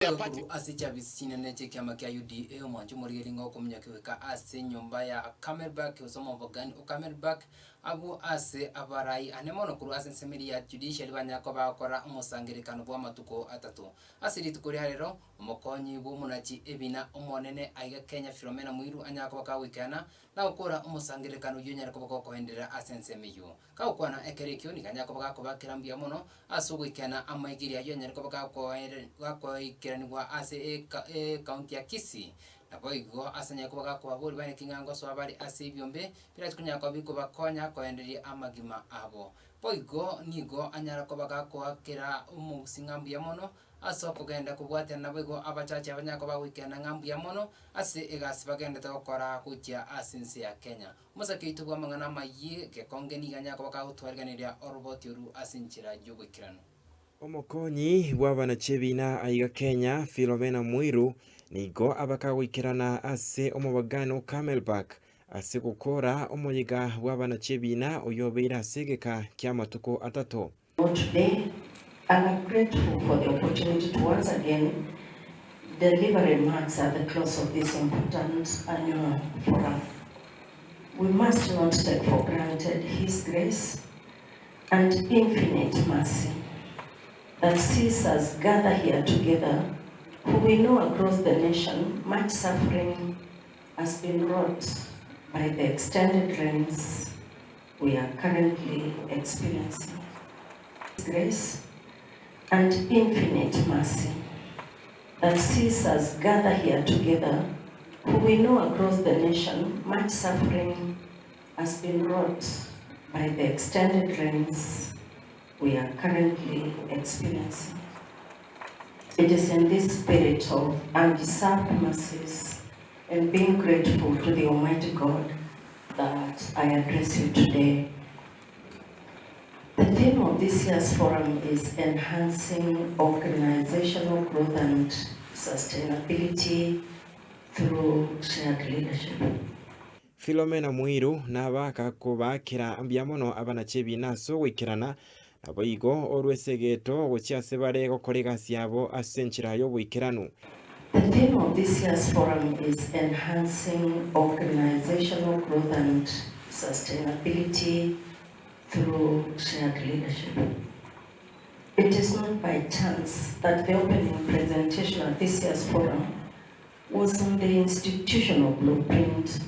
Korwa ase chiabisi chinene chi'ekiama kia UDA, omwancho omorigereria ng'a okominyokia goika ase enyomba ya Camelback gose omobogani o Camelback, abwo ase abarai ane mono korwa ase ensemo eria ya Judiciary banyare koba bagokora omosangererekano bw'amatuko atato. Ase rituko ria rero, omokonyi bw'omonachi ebina omonene aiga Kenya Philomena Mwiru anyare koba kagoikeana na gokora omosangererekano oyio onyare koba gokoenderera ase ensemo eyio. Kagokwana ekero ekio nigo anyare koba gakobakera mbuya mono ase ogoikana amaigerio ayio anyare koba gakoikeranigwa ase ecounty ya Kisii. Naboigo ase anyare koba gakobaboria baineke ng'a ngosoa bare ase ebiombe birache konyara koba bikobakonya koendereria amagima abo. Boigo nigo anyare koba gakoakera omogusii ng'a mbuya mono ase okogenda kobwatana naboigo abachache abanyare koba bagoikerana ng'a mbuya mono ase egasi bagendete gokora gochia ase ense ya Kenya. Omosake oito bw'amang'ana amayie gekonge nigo anyare koba kagotwariganeria oroboti oru ase enchera y'oboikeranu. Omokonyi bw'abanachiebina aiga Kenya, Philomena Mwiru, nigo aba kagoikerana ase omobagano o Camelback ase gokora omoyega bw'abanachiebina oyio obeire ase egeka ki'amatuko atato. Today and are grateful for the opportunity to once again deliver remarks at the close of this important annual forum. We must not take for granted His grace and infinite mercy that sees us gather here together, who we know across the nation much suffering has been wrought by the extended rains we are currently experiencing. Grace and infinite mercy that sees us gather here together, who we know across the nation much suffering has been wrought by the extended rains we are currently experiencing. It is in this spirit of undeserved mercies and being grateful to the Almighty God that I address you today. The theme of this year's forum is enhancing organizational growth and sustainability through shared leadership. Filomena Mwiru nabaka kobaakera mbuya mono abanachi ebiina ase ogoikerana, naboigo orwe esegeto gochia ase bare gokora egasi yabo ase enchera y'oboikeranu. The theme of this year's forum is Enhancing Organizational Growth and Sustainability Through Shared Leadership. It is not by chance that the opening presentation at this year's forum was on the institutional blueprint,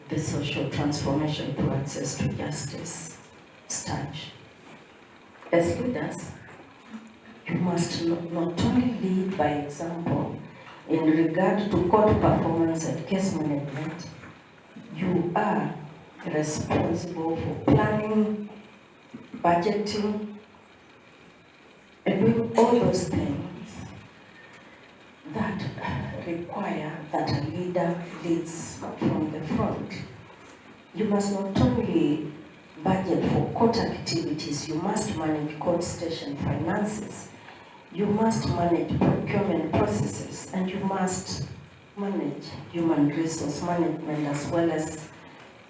the social transformation through access to justice, STAJ. As leaders, you must not only lead by example in regard to court performance and case management, you are responsible for planning, budgeting, and doing all those things that require that a leader leads from the front. You must not only budget for court activities, you must manage court station finances, you must manage procurement processes, and you must manage human resource management as well as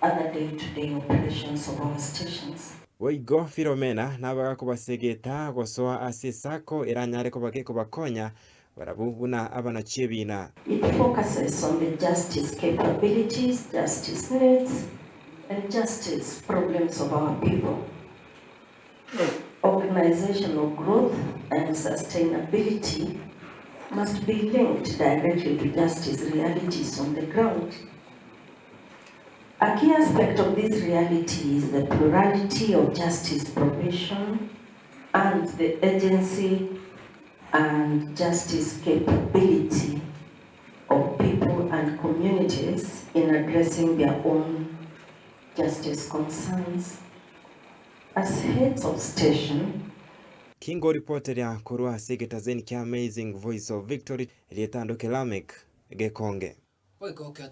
other day-to-day operations of our stations. Boigo Filomena nabagakobasegeta gosoa ase esako eranyare koba gekobakonya barabwo buna abanachi ebiina. It focuses on the justice capabilities, justice needs and justice problems of our people. Organizational growth and sustainability must be linked directly to justice realities on the ground. A key aspect of this reality is the plurality of justice provision and the agency and justice capability of people and communities in addressing their own justice concerns. As heads of station, Kingo ripoteria korwa ase egetazeni kia Amazing Voice of Victory, rietando Lameck Gekonge. Goika oke.